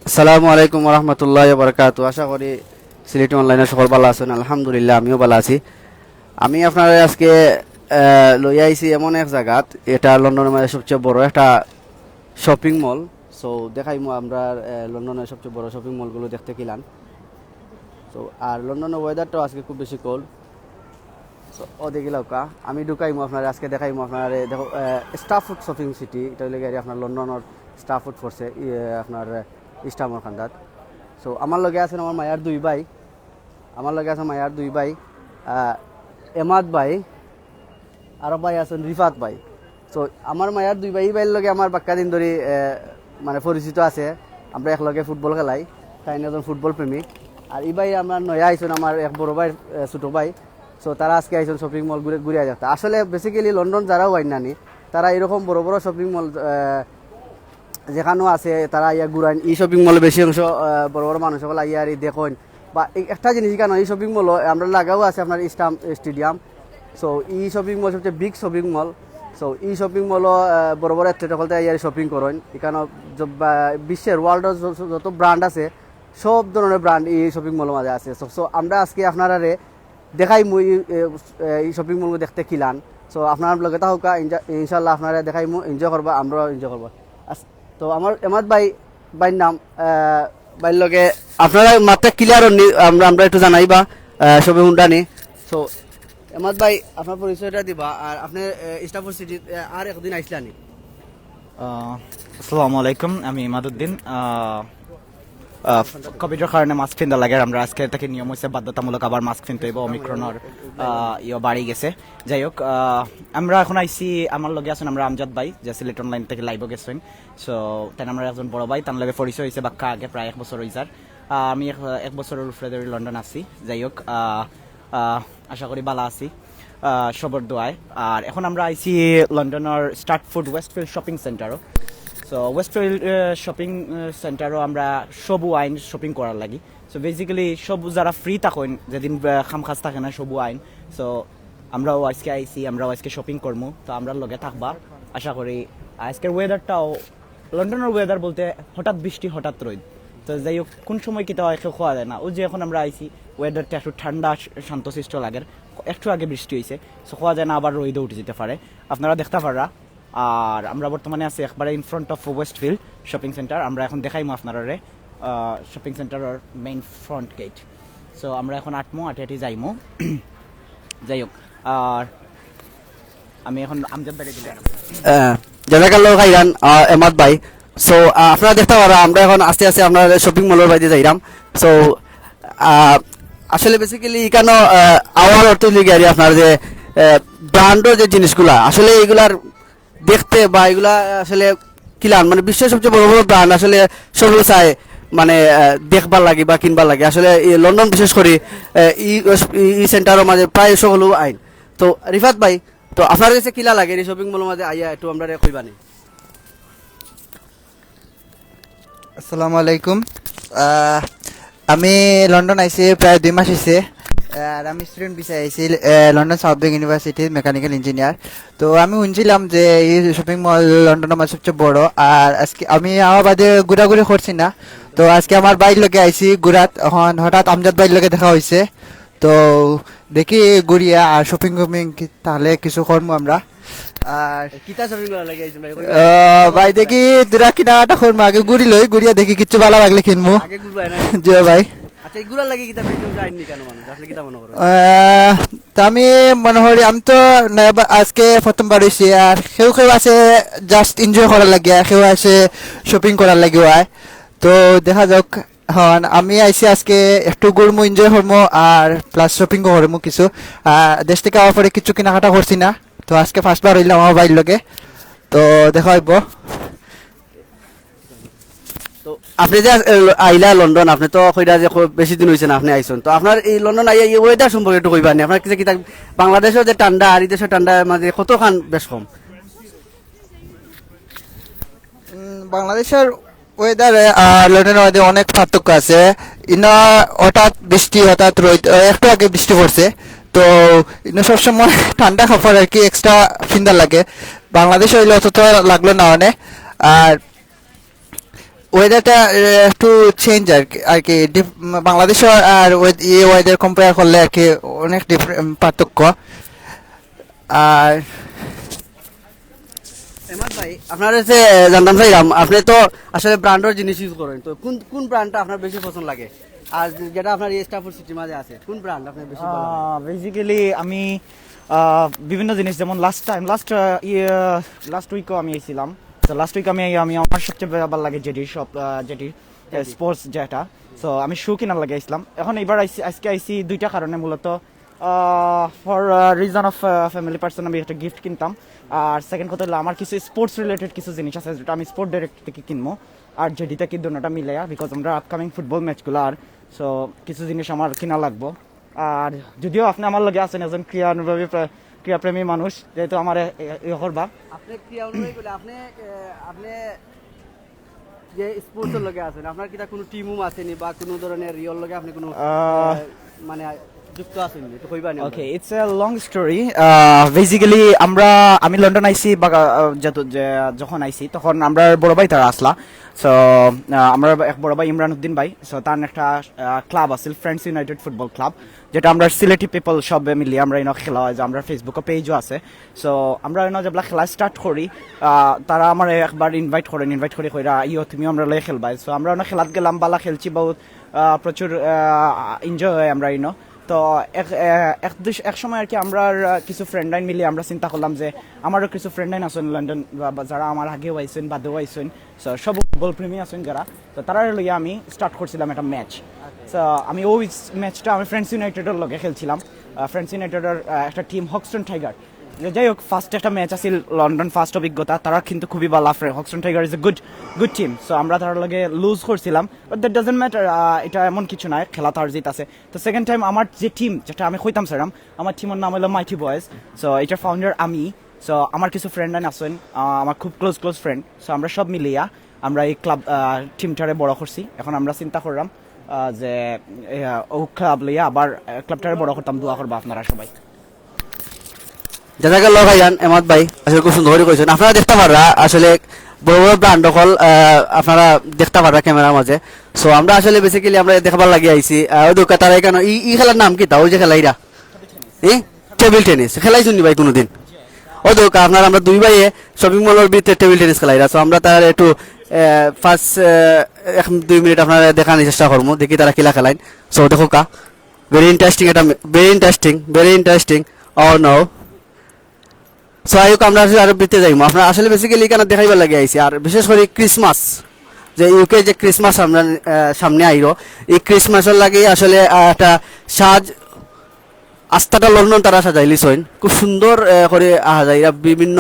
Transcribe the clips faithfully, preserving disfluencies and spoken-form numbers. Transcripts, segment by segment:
আসসালামু আলাইকুম ওয়া রাহমাতুল্লাহি ওয়া বারাকাতুহু। আশা করি সিলেটি অনলাইনর সকল ভালা আছইন। আলহামদুলিল্লাহ, আমিও ভালা আছি। আমি আপনারে আজকে, আহ, লইয়া আইছি এমন এক জাগাত, এটা লন্ডনর মাঝে সবচেয়ে বড় একটা শপিং মল। So, দেখাইমু আমরা, আহ, লন্ডনর সবচেয়ে বড় শপিং মলগুলো দেখতে কিলান। So, আর লন্ডনর ওয়েদারটাও আজকে খুব বেশি কোল্ড। So, ও দেখিলাউক্কা, আমি ঢুকাইমু আপনারে, আজকে দেখাইমু আপনারে। দেখো, আহ, স্টাফোর্ড শপিং সিটি, এটা অইলো গিয়া আপনার লন্ডনর স্টাফোর্ড পড়ছে, ইয়ে, আপনার, আহ, ইস্টামর কান্দাত। So, আমার লগে আছইন আমার মায়ার দুই ভাই, আমার লগে আছইন মায়ার দুই ভাই, আহ, এমাদ ভাই, আরো ভাই আছইন রিফাত ভাই। So, আমার মায়ার দুই ভাই, ই ভাইর লগে আমার বাক্কা দিন ধরি, আহ, মানে পরিচিত আছে, আমরা একলগে ফুটবল খেলাই, তাইন একজন ফুটবল প্রেমিক। আর ই ভাই আমরা নয়া আইছইন, আমার এক বড় ভাইর, আহ, ছোট ভাই। So, তারা আজকে আইছইন শপিং মল ঘুরে, ঘুরিয়া দেখতা। আসলে basically লন্ডন যারাও আইন নানি, তারা এরকম বড় বড় শপিং মল, আহ, যেখানো আছে, তারা আইয়া ঘুরাইন। ই শপিং মলে বেশি অংশ, আহ, বড় বড় মানুষ সকল আইয়া আর ই দেখইন। বা এই একটা জিনিস কেন, ই শপিং মল আমরা লাগাও আছে আপনার ইস্টাম স্টেডিয়াম। So, ই শপিং মল সবচেয়ে বিগ শপিং মল। So, ই শপিং মল, আহ, বড় বড় অ্যাথলেট সকলতে আইয়া শপিং করইন। এখানে য-, বা-, বিশ্বের ওয়ার্ল্ডর য-, যত ব্র্যান্ড আছে, সব ধরনের ব্র্যান্ড এই শপিং মলের মাঝে আছে। So, so আমরা আজকে আপনারারে দেখাইমু ই, এ, এ, ই শপিং মল দেখতে কিলান। So, আপনারা লগে থাকুক্কা, ইনশা-, ইনশাআল্লাহ আপনারা দেখাইমু, এনজয় করবা, আমরাও এনজয় করবো। আস-, তো আমার এমাদ ভাই, ভাইর নাম, আহ, ভাইর লগে আপনারা মাতটা ক্লিয়ার অননি, আমরা, আমরা একটু জানাইবা, আহ, সবে হুনরানি। So, এমাদ ভাই, আপনার পরিচয়টা দিবা, আর আপনি, আহ, ইস্টামর সিটি, আহ, আর একদিন আইছলানি? আহ, আসসালামু আলাইকুম, আমি ইমাদুদ্দিন। আহ, আহ, কোভিডর কারণে মাস্ক পিন্দা লাগে, আর আমরা আজকে থাকি নিয়ম অইছে বাধ্যতামূলক আবার মাস্ক পিনতে অইবো, ওমিক্রনর, আহ, ইয়ে বাড়ি গেছে। যাই হোক, আহ, আমরা এখন আইছি, আমার লগে আছইন আমরা আমজাদ ভাই, যে সিলেট অনলাইন থাকি লাইভও গেছইন। So, তাইন আমরার একজন বড় ভাই, তান লগে পরিচয় অইছে বাক্কা আগে, প্রায় এক বছর অই যার। আহ, আমি এক, এক বছরর উপরে ধরি লন্ডন আছি। যাই হোক, আহ, আহ, আশা করি ভালা আছি, আহ, সবর দোয়ায়। আর এখন আমরা আইছি লন্ডনর স্টাটফোর্ড ওয়েস্টফিল্ড শপিং সেন্টারও। So, ওয়েস্টফিল্ড, আহ, শপিং, আহ, সেন্টারও আমরা সবু আইন শপিং করার লাগি। So, basically সবু যারা ফ্রি থাকইন, যেদিন, আহ, কাম কাজ থাকে না সবু আইন। So, আমরাও আজকে আইছি, আমরাও আজকে শপিং করমু। তো আমরার লগে থাকবা, আশা করি। আজকের ওয়েদারটাও লন্ডনর ওয়েদার বলতে হঠাৎ বৃষ্টি, হঠাৎ রইদ। তো যাই হোক, কোন সময় কিতা অয় কেউ কওয়া যায় না। ওই যে এখন আমরা আইছি, ওয়েদারটা একটু ঠান্ডা, শা-, শান্তশিষ্ট লাগের। একটু আগে বৃষ্টি অইছে, so কওয়া যায় না আবার রইদও উঠি যাইতে পারে। আপনারা দেখতা পাররা। আর আমরা বর্তমানে আছি একবারে in front of Westfield Shopping Centre। আমরা এখন দেখাইমু আপনারারে, আহ, শপিং সেন্টারর মেইন ফ্রন্ট গেট। So আমরা এখন আটমু, আটি আটি যাইমু। যাই হোক, আর আমি এখন আমজাদ ভাইরে দিলাম। আহ, জাজাকাল্লাহ খাইরান, আহ, এমাদ ভাই। So, আহ, আপনারা দেখতা পাররা, আমরা এখন আস্তে আস্তে আপনার শপিং মলর বাইরে যাইরাম। So, আহ, আসলে basically এখানো, আহ, আওয়ার অর্থ অইলো গিয়া আর আপনার যে, আহ, ব্র্যান্ডর যে জিনিসগুলা, আসলে এগুলার দেখতে বা এগুলা আসলে কিলান, মানে, বিশ্বের সবচেয়ে বড় বড় ব্র্যান্ড আসলে সবউ চায়, মানে, আহ, দেখবার লাগি বা কিনবার লাগি। আসলে এই লন্ডন বিশেষ করি, আহ, ই, ই, ই সেন্টারর মাঝে প্রায় সকলউ আইন। তো রিফাত ভাই, তো আপনার গেছে কিলা লাগে এই শপিং মলর মাঝে আইয়া একটু আমরারে কইবানি? আসসালামু আলাইকুম। আহ, আমি লন্ডন আইছি প্রায় দুই মাস অইছে। আর আমি স্টুডেন্ট ভিসায় আইছি, আহ, লন্ডন সাউথ ব্যাংক ইউনিভার্সিটির মেকানিক্যাল ইঞ্জিনিয়ার। তো আমি হুনছিলাম যে এই শপিং মল লন্ডনর মাঝে সবচেয়ে বড়। আর আজকে আমি আমার বাদে ঘুরাঘুরি করছি না, তো আজকে আমার ভাইর লগে আইছি ঘুরাত। এখন হঠাৎ আমজাদ ভাইর লগে দেখা অইছে, তো দেখি ঘুরিয়া আর শপিং টপিং তাহলে কিছু করমু আমরা। আর কিতা শপিং করার লাগি আইছেন ভাই? আহ, ভাই, দেখি দুরা কিনাকাটা করমু, আগে ঘুরি লই, ঘুরিয়া দেখি কিচ্ছু ভালা লাগলে কিনমু। আগে ঘুরবা না? জি ভাই। আচ্ছা, এই ঘুরার লাগি কিতা বেশি আইন নি কেন মানুষ? আসলে কিতা মনে করো? আহ, তো আমি মনে করি আমি তো নয়া বা-, আজকে প্রথমবার অইছি, আর কেউ কেউ আছে জাস্ট এনজয় করার লাগি, আর কেউ আছে শপিং করার লাগি অয়। তো দেখা যাউক, এখন আমি আইছি আজকে একটু ঘুরমু, এনজয় করমু, আর প্লাস শপিংও করমু কিছু। আহ, দেশ থাকি আওয়ার পরে কিচ্ছু কিনাকাটা করছি না, তো আজকে ফার্স্ট বার অইলাম আমার ভাইর লগে, তো দেখা অইবো। তো আপনি যে আস-, এ, ল-, আইলা লন্ডন, আপনি তো কইরা যে খুব বেশি দিন অইছে না আপনি আইছইন, তো আপনার এই লন্ডন আইয়া এই ওয়েদার সম্পর্কে একটু কইবানি? আপনার কিতা কিতা বাংলাদেশর যে ঠান্ডা আর এই দেশর ঠান্ডার মাঝে কতখান বেশ কম? উম, বাংলাদেশর ওয়েদারে আর লন্ডনর মধ্যে অনেক পার্থক্য আছে। ইনো হঠাৎ বৃষ্টি, হঠাৎ রইদ, আহ, একটু আগে বৃষ্টি পড়ছে, তো ইনো সবসময় ঠান্ডা কাপড় আর কি এক্সট্রা ফিন্দা লাগে। বাংলাদেশে অইলে অতটা লাগলো না অনে। আর ওয়েদারটা একটু চেঞ্জ আর কি, আর কি। বাংলাদেশ আর ওয়েদার কম্পেয়ার করলে আর কি অনেক পার্থক্য। আর এমাদ ভাই, আপনার কাছে জানতাম চাইলাম, আপনি তো আসলে ব্র্যান্ডের জিনিস ইউজ করেন, তো কোন কোন ব্র্যান্ডটা আপনার বেশি পছন্দ লাগে? আর যেটা আপনার এই স্টাফোর্ড সিটির মাঝে আছে, কোন ব্র্যান্ড আপনার বেশি ভালো লাগে? বেসিক্যালি আমি আহ, বিভিন্ন জিনিস, যেমন লাস্ট টাইম লাস্ট ইয়ে লাস্ট উইকও আমি আইছিলাম। তো লাস্ট উইক আমি আমি আমার সবচেয়ে ভালো লাগে জেডি শপ, জেডি স্পোর্টস যেটা। তো আমি শু কিনার লাগে আইছিলাম। এখন এবার আইছি, আজকে আইছি দুইটা কারণে মূলত। For reason of family person আমি একটা গিফট কিনতাম। আর সেকেন্ড কথা হলো, আমার কিছু স্পোর্টস রিলেটেড কিছু জিনিস আছে যেটা আমি স্পোর্ট ডাইরেক্ট থেকে কিনবো আর জেডি থেকে, দুটোটা মিলাইয়া, বিকজ আমরা আপকামিং ফুটবল ম্যাচগুলো আর, সো কিছু জিনিস আমার কিনা লাগবো। আর যদিও আপনি আমার লগে আছেন একজন ক্রীড়া অনুরাগী প্রে-, ক্রীড়াপ্রেমী মানুষ, যেহেতু আমার ইয়ে করবা। আপনি ক্রীড়া অনুরাগী বলে আপনি, আহ, আপনি যে স্পোর্টসের লগে আছেন, আপনার কিতা কোনো টিম উম আছেনি বা কোনো ধরনের রিওর লগে আপনি কোনো, আহ, আহ, মানে যুক্ত আছেন, একটু কইবা নি? Okay, it's a long story. Basically আমরা, আমি লন্ডন আইছি বা, আহ, যত যে, যখন আইছি তখন আমরা বড় ভাই তারা আসলা। সো আমরা এক বড় ভাই ইমরান উদ্দিন ভাই, সো তার একটা ক্লাব আছিল, ফ্রেন্ডস ইউনাইটেড ফুটবল ক্লাব, যেটা আমরা সিলেটি পিপল সব মিলিয়ে আমরা ইনো খেলা হয়, যে আমরা ফেসবুকে পেজও আছে। সো আমরা ইনো যেবলা খেলা স্টার্ট করি, আহ, তারা আমার একবার ইনভাইট করেন, ইনভাইট করি কইরা, "ইয়ো, তুমি আমরা লয়ে খেলবায়।" সো আমরা ইনো খেলাত গেলাম, বালা খেলছি, বহুত, আহ, প্রচুর এনজয় হয় আমরা ইনো। তো এক আহ, এক দিস- এক সময় আর কি আমরা, আহ, কিছু ফ্রেন্ডাইন মিলে আমরা চিন্তা করলাম যে আমারও কিছু ফ্রেন্ডাইন আছেন লন্ডন বা, বা যারা আমার আগেও আইছেন, বাদেও আইছেন, সো সব ফুটবল প্রেমী আছেন যারা, তো তারা লইয়া আমি স্টার্ট করছিলাম একটা ম্যাচ। তো আমি ওই ম্যাচটা আমি ফ্রেন্ডস ইউনাইটেডের লগে খেলছিলাম। ফ্রেন্ডস ইউনাইটেডের একটা টিম হক্সটন টাইগার। যাই হোক, ফার্স্ট একটা ম্যাচ আছিল, লন্ডন ফার্স্ট অভিজ্ঞতা। তারা কিন্তু খুবই ভালো, হক্সটন tiger is a good good team. So আমরা তার লগে লুজ করছিলাম, বাট দ্যাট ডাজেন্ট ম্যাটার। এটা এমন কিছু নাই, খেলা তো আর জিত আছে। তো সেকেন্ড টাইম আমার যে টিম, যেটা আমি কইতাম চাইরাম, আমার টিমের নাম হলো মাইটি বয়েজ। সো এটার ফাউন্ডার আমি। সো আমার কিছু ফ্রেন্ড আছেন, আহ, আমার খুব ক্লোজ ক্লোজ ফ্রেন্ড। সো আমরা সব মিলিয়া আমরা এই ক্লাব টিমটারে বড় করছি। এখন আমরা চিন্তা করলাম, আহ, যে আহ, ও ক্লাব লইয়া আবার ক্লাবটারে বড় করতাম। দোয়া করবা আপনারা সবাই। জাজাকাল্লাহ ভাইয়ান এমাদ ভাই, আসলে খুব সুন্দর করে কইছেন। আপনারা দেখতে পাররা আসলে বড় বড় ব্র্যান্ড অকল, আহ, আপনারা দেখতে পাররা ক্যামেরার মাঝে। সো আমরা আসলে বেসিক্যালি আমরা দেখবার লাগি আইছি। আহ, ওই দোকা তারা এখানে ই ই খেলার নাম কিতা, ওই যে খেলাইরা, এই টেবিল টেনিস খেলাইছইন নি ভাই কোনোদিন? ওই দোকা আপনারা, আমরা দুই ভাইয়ে শপিং মলের ভিতরে টেবিল টেনিস খেলাইরা। সো আমরা তার একটু ফার্স্ট এক দুই মিনিট আপনারা দেখানোর চেষ্টা করবো, দেখি তারা কিলা খেলাইন। সো দেখো কা, ভেরি ইন্টারেস্টিং, এটা very interesting, very interesting. Oh no. So I হোক, আমরা আসলে আরো ভিতরে যাইমু। আপনারা আসলে বেসিক্যালি এখানে দেখাইবার লাগি আইছি, আর বিশেষ করে ক্রিসমাস, যে ইউকে যে ক্রিসমাস সামনে, আহ, সামনে আইরো, এই ক্রিসমাসের লাগি আসলে, আহ, একটা সাজ, আস্তাটা লন্ডন তারা সাজাইলিছইন খুব সুন্দর, আহ, করে। আহা যায় বিভিন্ন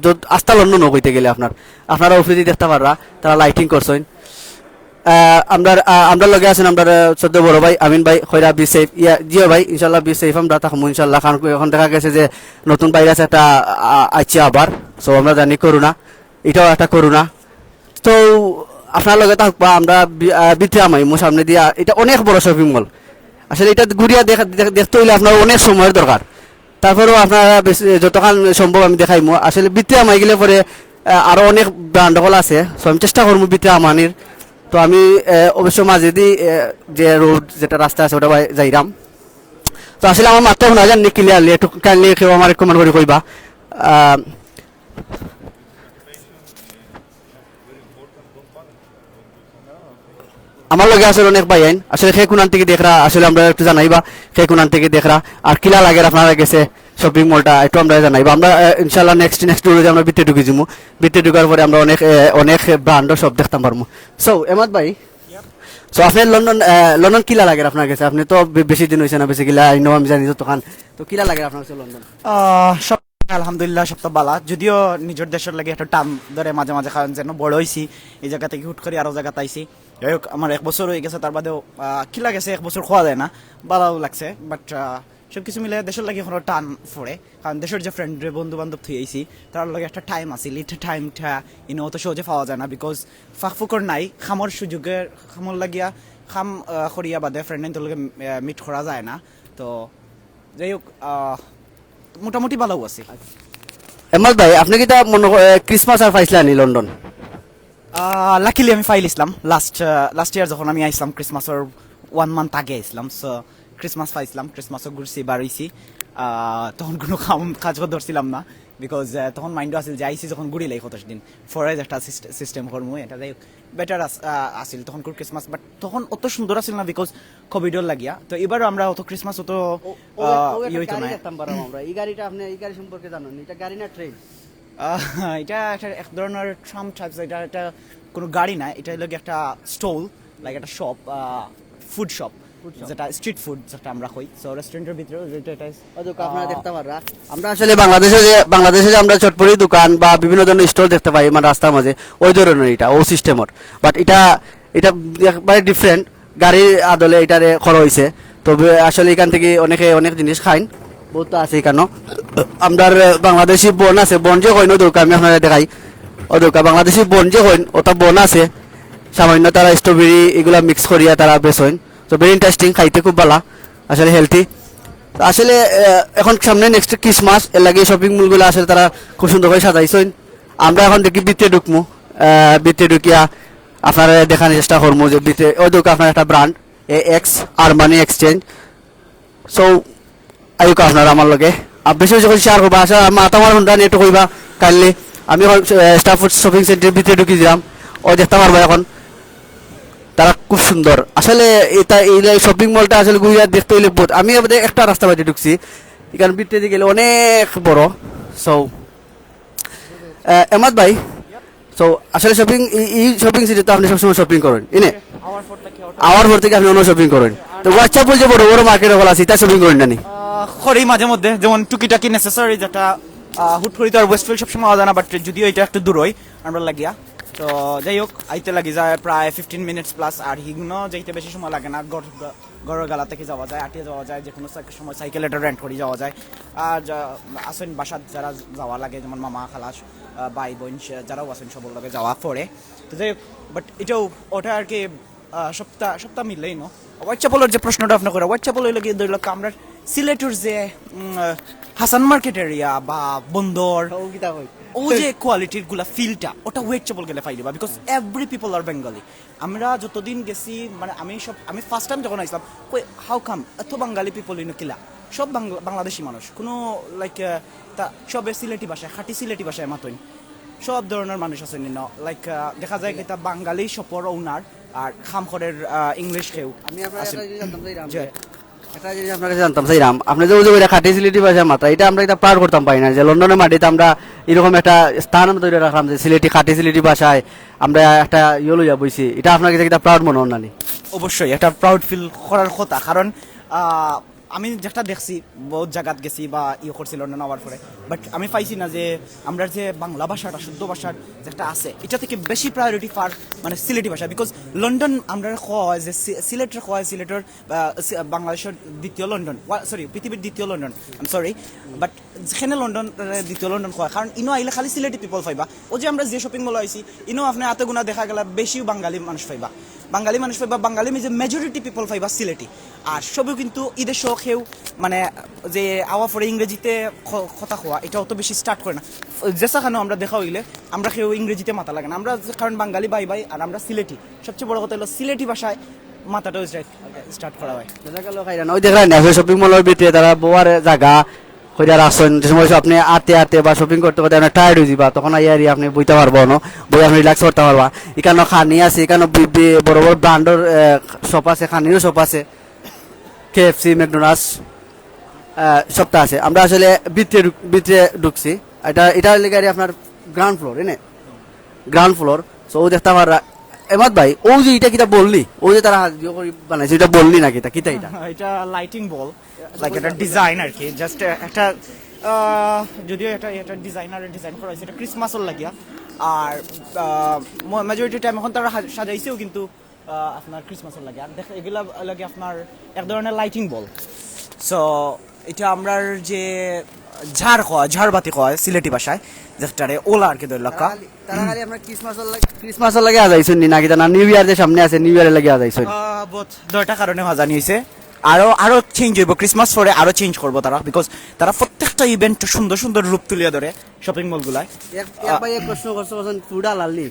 যত-, আস্তা লন্ডনও কইতে গেলে আপনার, আপনারা উপরেদি দেখতে পাররা তারা লাইটিং করছইন। আহ, আমরার, আহ, আমরার লগে আছেন আমরার, আহ, শ্রদ্ধেয় বড় ভাই আমিন ভাই, কইরা বি সেফ। ইয়া, জিও ভাই, ইনশাল্লাহ বি সেফ আমরা থাকমু ইনশাল্লাহ, কারণ এখন দেখা গেছে যে নতুন ভাইরাস একটা, আহ, আইছে আবার। সো আমরা জানি করোনা, এটাও একটা করোনা। তো আপনার লগে থাকবা, আমরা বি-, আহ, ভিতরে হামাইমু সামনে দিয়া। এটা অনেক বড় শপিং মল, আসলে এটা ঘুরিয়া দেখা, দেখ-, দেখতে হইলে আপনার অনেক সময়ের দরকার। তারপরেও আপনারা বেশ, যতক্ষণ সম্ভব আমি দেখাইমু। আসলে ভিতরে হামাই গেলে পরে, আহ, আরো অনেক ব্র্যান্ড অকল আছে। সো আমি চেষ্টা করমু ভিতরে হামানির। তো আমি, আহ, অবশ্য মাঝেদি, আহ, যে রোড, যেটা রাস্তা আছে, ওটা বাই-, যাইরাম। তো আসলে আমার মাতটা হুনা যার নি ক্লিয়ারলি, একটু কাইন্ডলি কেউ আমারে কমেন্ট করি কইবা। আহ, আমার লগে আছে অনেক ভাইয়াইন, আসলে কে কুনান থাকি দেখরা, আসলে আমরা একটু জানাইবা কে কুনান থাকি দেখরা, আর কিলা লাগের আপনারা গেছে শপিং মলটা একটু আমরা জানাইবা। আমরা, আহ, ইনশাল্লাহ নেক্সট, নেক্সট ভিডিওতে আমরা ভিতরে ঢুকি যাইমু। ভিতরে ঢুকার পরে আমরা অনেক, আহ, অনেক ব্র্যান্ডর সব দেখতাম পারমু। সো এমাদ ভাই, সো আপনি লন্ডন, আহ, লন্ডন কিলা লাগের আপনার গেছে? আপনি তো বে-, বেশি দিন হইছে না, বেশি কিলা আইনো আমি জানি যতখান। তো কিলা লাগের আপনার গেছে লন্ডন? আহ, সব আলহামদুলিল্লাহ, সব তো বালা। যদিও নিজের দেশের লাগি একটা টান ধরে মাঝে মাঝে, কারণ যেন বড় হইছি, এই জায়গা থেকে হুট করে আরো জায়গাত আইছি। যাই হোক, আমার এক বছর হয়ে গেছে, তার বাদেও, আহ, কিলা গেছে এক বছর খোয়া যায় না, বালাও লাগছে। বাট সব কিছু মিলে দেশের লাগি এখনো টান পড়ে, কারণ দেশের যে ফ্রেন্ড রে বন্ধু বান্ধব থুই আইছি, তার লগে একটা টাইম আছিল। এই টাইমটা ইনো অত সহজে পাওয়া যায় না, বিকজ ফাঁক ফুকর নাই, খামর সুযোগে, খামর লাগিয়া, খাম, আহ, করিয়া বাদে ফ্রেন্ড তোর লগে মিট করা যায় না। তো যাই হোক, আহ, মোটামুটি ভালো আছি। এমাদ ভাই, আপনি কিতা মনে ক-, এ, ক্রিসমাস আর পাইছিলা নি লন্ডন? লাকিলি আমি ফাইলিছলাম লাস্ট লাস্ট ইয়ার, যখন আমি আইছলাম ক্রিসমাসর ওয়ান মান্থ আগে আইছলাম। সো ক্রিসমাস ফাইছলাম, ক্রিসমাসও ঘুরছি, বার অইছি। আহ, তখন কোনো কাম কাজ ধরছিলাম না, বিকজ তখন মাইন্ডও আছিল যে আইছি যখন ঘুরিলাই কত দিন, ফরে একটা সিস্টেম করমু, এটা যাই হোক বেটার আছিল তখনকুর ক্রিসমাস। বাট তখন অত সুন্দর আছিল না, বিকজ কোভিডর লাগিয়া। তো এবারও আমরা অত ক্রিসমাস অত ও- ও- আহ, ও একটা ইয়ে হইতো গাড়ি না। দেখতাম পারলাম আমরা। এই গাড়িটা আপনি, এই গাড়ি সম্পর্কে জানেন? এটা গাড়ি না ট্রেন? আহ, এটা একটা এক ধরনের ট্রাম টাইপস। এটা একটা কোনো গাড়ি না, এটা হলো গিয়ে একটা স্টল, লাইক একটা শপ, ফুড শপ, যেটা স্ট্রিট ফুড যেটা আমরা কই। সো রেস্টুরেন্টের ভিতরে যেটা এটা ওই দেখো, আপনারা আহ, দেখতে পাররা, আমরা আসলে বাংলাদেশে যে বাংলাদেশে যে আমরা চটপটি দোকান বা বিভিন্ন ধরনের স্টল দেখতে পাই মানে রাস্তার মাঝে, ওই ধরনের এটা, ও সিস্টেমর। বাট এটা এটা একবারে ডিফারেন্ট, গাড়ির আদলে এটারে করা হয়েছে। তবে আসলে এখান থেকে অনেকে অনেক জিনিস খাইন, বহুত তো আছে এখানে। আমরা বাংলাদেশি বন আছে, বন যে কইন, ও দোকান আমি আপনারা দেখাই, ও দোকান বাংলাদেশি বন যে কইন, ওটা বন আছে, সামান্য তারা স্ট্রবেরি এগুলা মিক্স করিয়া তারা বেচইন। তো ভেরি ইন্টারেস্টিং, খাইতে খুব ভালা, আসলে হেলদি। আসলে আহ, এখন সামনে নেক্সট ক্রিসমাস, এর লাগে শপিং মলগুলো আসলে তারা খুব সুন্দর করে সাজাইছইন। আমরা এখন দেখি ভিতরে ঢুকমু, আহ, ভিতরে ঢুকিয়া আপনারা দেখানোর চেষ্টা করমু যে ভিতরে ওই দোকান আপনার একটা ব্র্যান্ড, এ এক্স আরমানি এক্সচেঞ্জ। সো আইউক আপনারা আমার লগে, আর বেশি বেশি করে শেয়ার করবা। আচ্ছা, আমার তোমার হুন্ডা নিয়ে একটু কইবা কাইন্ডলি। আমি এখন স্টাফ শপিং সেন্টারের ভিতরে ঢুকি দিলাম, ও দেখতে পারবা এখন তারা খুব সুন্দর। আসলে এটা এই শপিং মলটা আসলে ঘুরে দেখতে হইলে বহুত, আমি আমাদের একটা রাস্তা বাদে ঢুকছি, এখানে ভিতরে গেলে অনেক বড়। সো এমাদ ভাই, সো আসলে শপিং, এই শপিং সিটি তো আপনি সবসময় শপিং করেন, ইনে আওয়ার পর থেকে আপনি অন্য শপিং করেন। তো হোয়াটসঅ্যাপ বলছে বড় বড় মার্কেট হল আছে, এটা শপিং করেন না নি? করি মাঝে মধ্যে, যেমন টুকিটাকি নেসেসারি যেটা আহ, হুট করি তো আর ওয়েস্টফিল্ড সবসময় আওয়া যায় না, বাট যদিও এটা একটু দূরই আমরা লাগিয়া। তো যাই হোক, আইতে লাগি যায় প্রায় ফিফটিন মিনিটস প্লাস, আর হিগুনো যাইতে বেশি সময় লাগে না। ঘর ঘরর গালা থেকে যাওয়া যায়, আটিয়া যাওয়া যায়, যে কোনো সাইকেল সময় সাইকেল একটা রেন্ট করি যাওয়া যায়। আর যা- আছেন বাসাত যারা যাওয়া লাগে, যেমন মামা খালাস, আহ, ভাই বোন সে- যারাও আছেন সবর লগে যাওয়া পড়ে। তো যাই হোক, বাট এটাও ওটা আর কি আহ, সপ্তাহ সপ্তাহ মিললেই নো। হোয়াইট চ্যাপেলর যে প্রশ্নটা আপনি করেন, হোয়াইট চ্যাপেল হইলো কি ধরলো আমরা সিলেটর যে উম, আহ, হাসান মার্কেট এরিয়া বা বন্দর, ও কিতা কই? ও যে কোয়ালিটির গুলা ফিলটা, ওটা হোয়াইট চ্যাপেল গেলে পাইলিবা, because every people are Bengali. আমরা যতদিন গেছি, মানে আমি সব আমি ফার্স্ট টাইম যখন আইসলাম, কই হাউ কাম এত বাঙালি পিপল ইনো কিলা? সব বাংলা- বাংলাদেশি মানুষ, কোনো লাইক তা সবে সিলেটি ভাষায়, খাঁটি সিলেটি ভাষায় মাতইন। সব ধরনের মানুষ আছে নিন, লাইক দেখা যায় কি তা বাঙালি শপর ওনার আর খাম করের ইংলিশ কেউ আমি আপনার আছে। একটা জিনিস জানতাম চাইরাম জি। যে- একটা জিনিস আপনার কাছে জানতাম চাইরাম, আপনি যে ওই যে ওইটা খাঁটি সিলেটি ভাষায় মাত্রা, এটা আমরা এটা প্রাউড করতাম পারি না যে লন্ডনের মাটিতে আমরা এরকম একটা স্থান আমরা তৈরি রাখলাম যে সিলেটি, খাঁটি সিলেটি ভাষায় আমরা একটা ইয়ে লইয়া বইছি, এটা আপনার কাছে একটা প্রাউড মনে হয় না নি? অবশ্যই একটা প্রাউড ফিল করার কথা, কারণ আহ, আমি যেটা দেখছি, বহুত জায়গাত গেছি বা ইয়ে করছি লন্ডন আওয়ার পরে, বাট আমি পাইছি না যে আমরা যে বাংলা ভাষাটা, শুদ্ধ ভাষার যেটা আছে, এটা থেকে বেশি প্রায়োরিটি পার মানে সিলেটি ভাষা, বিকজ লন্ডন আমরা কয় যে সি- সিলেটের কয় সিলেটের আহ, সি- বাংলাদেশের দ্বিতীয় লন্ডন, সরি, পৃথিবীর দ্বিতীয় London, I am sorry, but যেখানে লন্ডন আহ, দ্বিতীয় লন্ডন কয়, কারণ ইনো আইলে খালি সিলেটি পিপল পাইবা। ও যে আমরা যে শপিং মল আইছি, ইনো আপনি হাতে গুনা দেখা গেলে বেশিও বাঙালি মানুষ পাইবা, বাঙালি মানুষ পাইবা, বাঙালি যে মেজরিটি পিপল পাইবা সিলেটি। আর সবেও কিন্তু ঈদের শখেও মানে যে আওয়া পরে ইংরেজিতে ক- কথা কওয়া, এটা অত বেশি স্টার্ট করে না। যেসাখানো আমরা দেখা হইলে আমরা কেউ ইংরেজিতে মাথা লাগে না, আমরা যে- কারণ বাঙালি ভাই ভাই, আর আমরা সিলেটি। সবচেয়ে বড় কথা হলো সিলেটি ভাষায় মাথাটাও স্টার্ট করা হয়। দেখা গেল খাইরা না, ওই দেখলেন না, শপিং মলের ভিতরে তারা বওয়ার জায়গা কইরা রাখছেন, যে সময় আপনি আতে আতে বা শপিং করতে করতে আপনি টায়ার্ড হয়ে যাবা, তখন আইয়া আর আপনি বইতে পারবো না, বই আপনি রিল্যাক্স করতে পারবা। এখানে খানি আছে, এখানে বি- বি- বড় বড় ব্র্যান্ডের শপ আছে, খানিরও শপ আছে, কেএফসি, ম্যাকডোনাল্ডস, সবটা আছে। আমরা আসলে ভিতরে ঢুক- ভিতরে ঢুকছি। এটা এটা লেগে আর আপনার গ্রাউন্ড ফ্লোর, এনে গ্রাউন্ড ফ্লোর। সো ও দেখতে পাররা, এমাদ ভাই, ও যে এটা কিতা বললি, ও যে তারা হাত দিয়ে করে বানাইছে, এটা বললি নাকি? এটা কিতা এটা? এটা লাইটিং বল, লাইক একটা ডিজাইন আর কি, জাস্ট একটা আহ, যদিও এটা এটা ডিজাইনারের ডিজাইন করা হয়েছে, এটা ক্রিসমাসের লাগিয়া। আর মেজরিটি টাইম এখন তারা হা- সাজাইছেও কিন্তু আহ, আপনার ক্রিসমাসের লাগে। আর দেখ, এগুলা লাগে আপনার এক ধরনের লাইটিং বল। সো এটা আমরার যে ঝাড় কয়, ঝাড়বাতি কয় সিলেটি ভাষায়, যেটারে ওলা আর কি ধরল। তারা খালি আমরা ক্রিসমাসের লাগে, ক্রিসমাসের লাগে আজাইছুন নি নাকি? না, নিউ ইয়ার যে সামনে আছে, নিউ ইয়ারের লাগে আজাইছুন? বহুত দুইটা কারণে হাজানি হয়েছে। আরো আরো চেঞ্জ হইব, ক্রিসমাস পরে আরো চেঞ্জ করবো তারা, বিকজ তারা প্রত্যেকটা ইভেন্ট সুন্দর সুন্দর রূপ তুলিয়া ধরে শপিং মলগুলায়। এক এক ভাই এক প্রশ্ন করছে, বলছেন ফুড হালাল নি?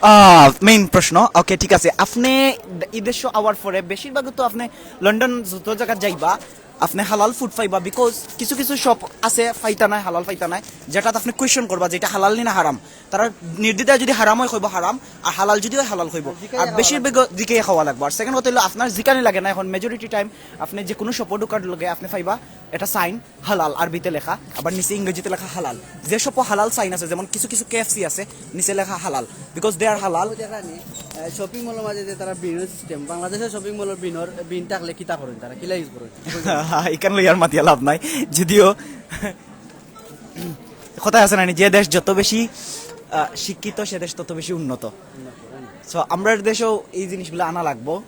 আহ মেইন প্রশ্ন। ওকে, ঠিক আছে, আপনে ই দেশো আওয়ার পরে বেশিরভাগ তো আপনে লন্ডন যত জাগাত যাইবা, আপনে হালাল ফুড পাইবা, বিকজ কিছু কিছু শপ আছে পাইতা নায়, হালাল পাইতা নায়, যেটাত আপনে কোয়েশ্চন করবা যে ইটা হালাল নি না হারাম। তারা নির্দ্বিধায় যদি হারাম অয় কইবো হারাম, আর হালাল যদি অয় হালাল কইবো। আর বেশিরভাগ দিকেই খাওয়া লাগবো। আর সেকেন্ড কথা অইলো, আপনার জিকানি লাগে না। এখন মেজরিটি টাইম আপনে যে কুনু শপো ঢুকার লগে আপনে পাইবা একটা সাইন হালাল, আরবিতে লেখা, আবার নিচে ইংরেজিতে লেখা হালাল। যে শপো হালাল সাইন আছে, যেমন কিছু কিছু কেএফসি আছে, নিচে লেখা হালাল, বিকজ দে আর হালাল। দেখা নি শপিং মলর মাঝে যে তারা বিনর সিস্টেম, বাংলাদেশর শপিং মলর বিনর বিন থাকলে কিতা করইন, তারা কিলা ইউজ করইন? ইখান লইয়া আর মাতিয়া লাভ নাই, যদিও কথা আছে না নি, যে দেশ যত বেশি আহ, শিক্ষিত, সে দেশ তত বেশি উন্নত। সো আমরার দেশেও এই জিনিসগুলো আনা লাগবো,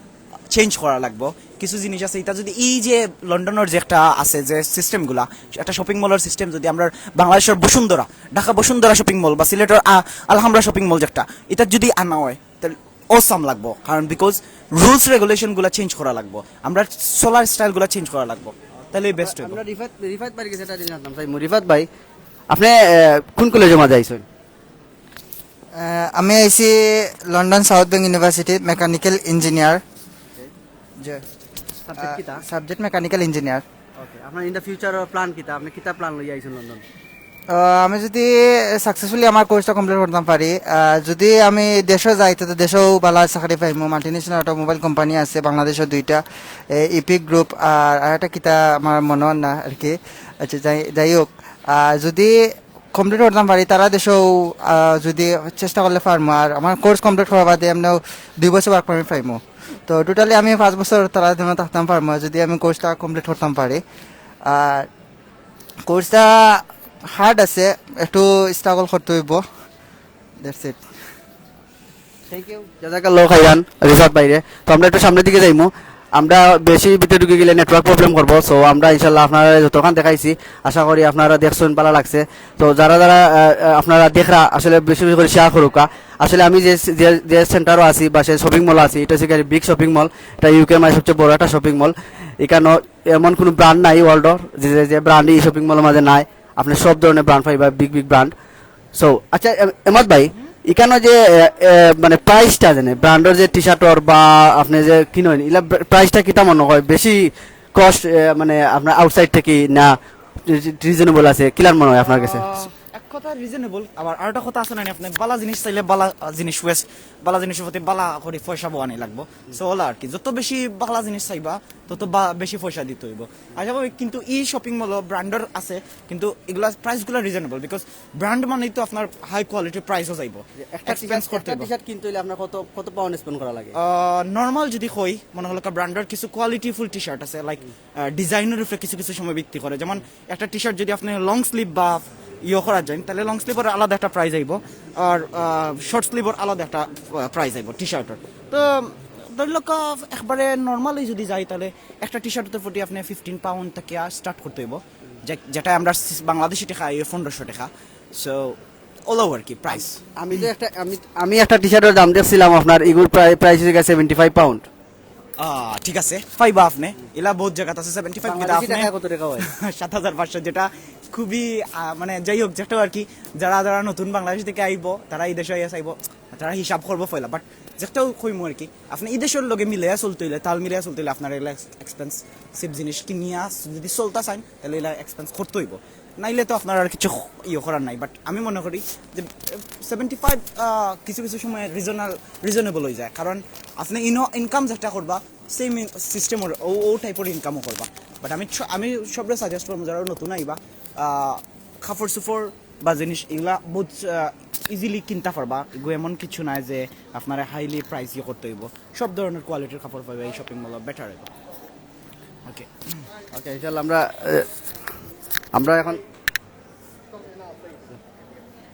চেঞ্জ করা লাগবো। কিছু জিনিস আছে, ইটা যদি এই যে লন্ডনর যে একটা আছে যে সিস্টেমগুলা, একটা শপিং মলর সিস্টেম যদি আমরা বাংলাদেশর বসুন্ধরা, ঢাকা বসুন্ধরা শপিং মল বা সিলেটর আ- আলহামরা শপিং মল যেটা, ইটা যদি আনা অয়, তাহলে অসাম লাগবো। কারণ বিকজ রুলস রেগুলেশনগুলা চেঞ্জ করা লাগবো, আমরা চলার স্টাইলগুলা চেঞ্জ করা লাগবো, তাহলে বেস্ট অইবো। আমরা রিফাত রিফাত ভাইর কাছে একটা জিনিস জানতাম চাই, রিফাত ভাই, আপনে আহ, কোন কলেজর মাঝে আইছইন? আহ, আমি আইছি London South Bank University, mechanical engineer. জি। সাবজেক্ট কিতা? Subject mechanical engineer. ওকে, আপনার ইন দ্য ফিউচার প্ল্যান কিতা? আপনি কিতা প্ল্যান লইয়া আইছেন লন্ডন? আমি যদি সাকসেসফুলি আমার কোর্সটা কমপ্লিট করতাম পারি, আহ, যদি আমি দেশো যাই, তো দেশো ভালা চাকরি পাইমু। মাল্টিনেশনাল অটোমোবাইল কোম্পানি আছে বাংলাদেশো দুইটা, ইপিক গ্রুপ আর আরেকটা কিতা আমার মনো না আর কি। আচ্ছা, যাই যাই হোক, আহ, যদি কমপ্লিট করতাম পারি, তারা দেশো আহ, যদি চেষ্টা করলে পারমু। আর আমার কোর্স কমপ্লিট করার বাদে এমনিও দুই বছর ওয়ার্ক পারমিট পাইমু। তো টোটালি আমি পাঁচ বছর তারা দেশো থাকতাম পারমু, যদি আমি কোর্সটা কমপ্লিট করতাম পারি। আর কোর্সটা হার্ড আছে, একটু স্ট্রাগল করতে হইব। That's it. থ্যাংক ইউ, জাজাকাল্লাহ খাইরান রিফাত ভাইরে। তো আমরা একটু সামনের দিকে যাইমু, আমরা বেশি ভিতরে ঢুকি গেলে নেটওয়ার্ক প্রবলেম করবো। সো আমরা ইনশাল্লাহ আপনারা যতক্ষণ দেখাইছি, আশা করি আপনারা দেখছেন, ভালা লাগছে। তো যারা যারা আহ, আহ, আপনারা দেখরা, আসলে বেশি বেশি করে শেয়ার করুকা। আসলে আমি যে যে যে সেন্টারও আছি বা সেই শপিং মল আছি, এটা হচ্ছে বিগ শপিং মল, এটা ইউকের মাঝে সবচেয়ে বড় একটা শপিং মল। এখানে এমন কোনো ব্র্যান্ড নাই ওয়ার্ল্ডর যে যে- যে ব্র্যান্ড এই শপিং মলের মাঝে নাই। আপনি সব ধরনের ব্র্যান্ড পাইবা, বিগ বিগ ব্র্যান্ড। সো আচ্ছা, এম- এমাদ ভাই, এখানে যে এ, এ, মানে প্রাইসটা জানে, ব্র্যান্ডর যে টি শার্টর বা আপনি যে কিনেন, এগুলা প্রাইসটা কিতা মনে হয় বেশি কস্ট, মানে আপনার আউটসাইড থেকে না রিজনেবল আছে, কিলার মনে হয় আপনার কাছে? আহ, এক কথা রিজনেবল, আবার আরেকটা কথা আছে না, আপনি বালা জিনিস চাইলে বালা আহ, জিনিস ওয়েস্ট, বালা জিনিসের প্রতি বালা করে পয়সা বওয়ানি লাগবো। সো ওলা আর কি, যত বেশি বালা জিনিস চাইবা, তত বা- বেশি পয়সা দিতে হইব। আশা করি কিন্তু এই শপিং মল ব্র্যান্ডর আছে, কিন্তু এগুলা প্রাইসগুলো রিজনেবল, বিকজ ব্র্যান্ড মানেই তো আপনার হাই কোয়ালিটির প্রাইসও যাইব, এক্সপেন্স করতে হইব। টি শার্ট কিনতে হইলে আপনার কত কত পাউন্ড স্পেন্ড করা লাগে? নর্মাল যদি কই, মনে হলো ব্র্যান্ডের কিছু কোয়ালিটিফুল টি শার্ট আছে, লাইক ডিজাইনের উপরে কিছু কিছু সময় ভিত্তি করে। যেমন একটা টি শার্ট যদি আপনি লং স্লিভ বা ইয়ে করা যায়, তাহলে লং স্লিভর আলাদা একটা প্রাইস আইব, আর শর্ট স্লিভর আলাদা একটা প্রাইস আইব টি শার্টর। তো ধরি লোক একবারে নর্মালি যদি যাই, তাহলে একটা টি শার্টের প্রতি আপনি ফিফটিন পাউন্ড থেকে স্টার্ট করতে হইব, যে- যেটা আমরা সি- বাংলাদেশি টাকা এই পনেরোশো টাকা। সো অল ওভার কি প্রাইস। আমি তো একটা আমি আমি একটা টি শার্টের দাম দেখছিলাম, আপনার ইগুর প্রাইস হয়ে গেছে সেভেন্টি ফাইভ পাউন্ড। আহ, ঠিক আছে, পাইবা আপনি। এলা বহুত জায়গাত আছে সেভেন্টি ফাইভ, কিন্তু বাংলাদেশি আপনি টাকায় কত টাকা হয়? সাত হাজার পাঁচশো, যেটা খুবই আহ, মানে যাই হোক, যেটাও আর কি, যারা যারা নতুন বাংলাদেশ থেকে আইব, তারা এই দেশে আইয়া চাইব, তারা হিসাব করবো পয়লা। বাট যেটাও কইমু আর কি, আপনি এই দেশের লগে মিলাইয়া চলতে হইলে, তাল মিলাইয়া চলতে হইলে আপনার এগুলা এক্সপেন্সিভ জিনিস কিনিয়া যদি চলতা চাইন, তাহলে এগুলা এক্সপেন্স করতে হইব, নাইলে তো আপনার আর কিছু ইয়ে করার নাই। বাট আমি মনে করি যে সেভেন্টি ফাইভ কিছু কিছু সময় রিজনাল রিজনেবল হয়ে যায়, কারণ আপনি ইনো ইনকাম যেটা করবা, সেম সিস্টেমর ও ও টাইপর ইনকামও করবা। বাট আমি স- আমি সবরে সাজেস্ট করবো, যারা নতুন আইবা, আহ, কাপড় চোপড় বা জিনিস এগুলা বহুত ইজিলি কিনতে পারবা। এগু এমন কিছু নাই যে আপনারা হাইলি প্রাইস ইয়ে করতে হইব, সব ধরনের কোয়ালিটির কাপড় পাইবা এই শপিং মল, বেটার হইব। ওকে। ওকে, ইনশাল্লাহ আমরা আহ, আমরা এখন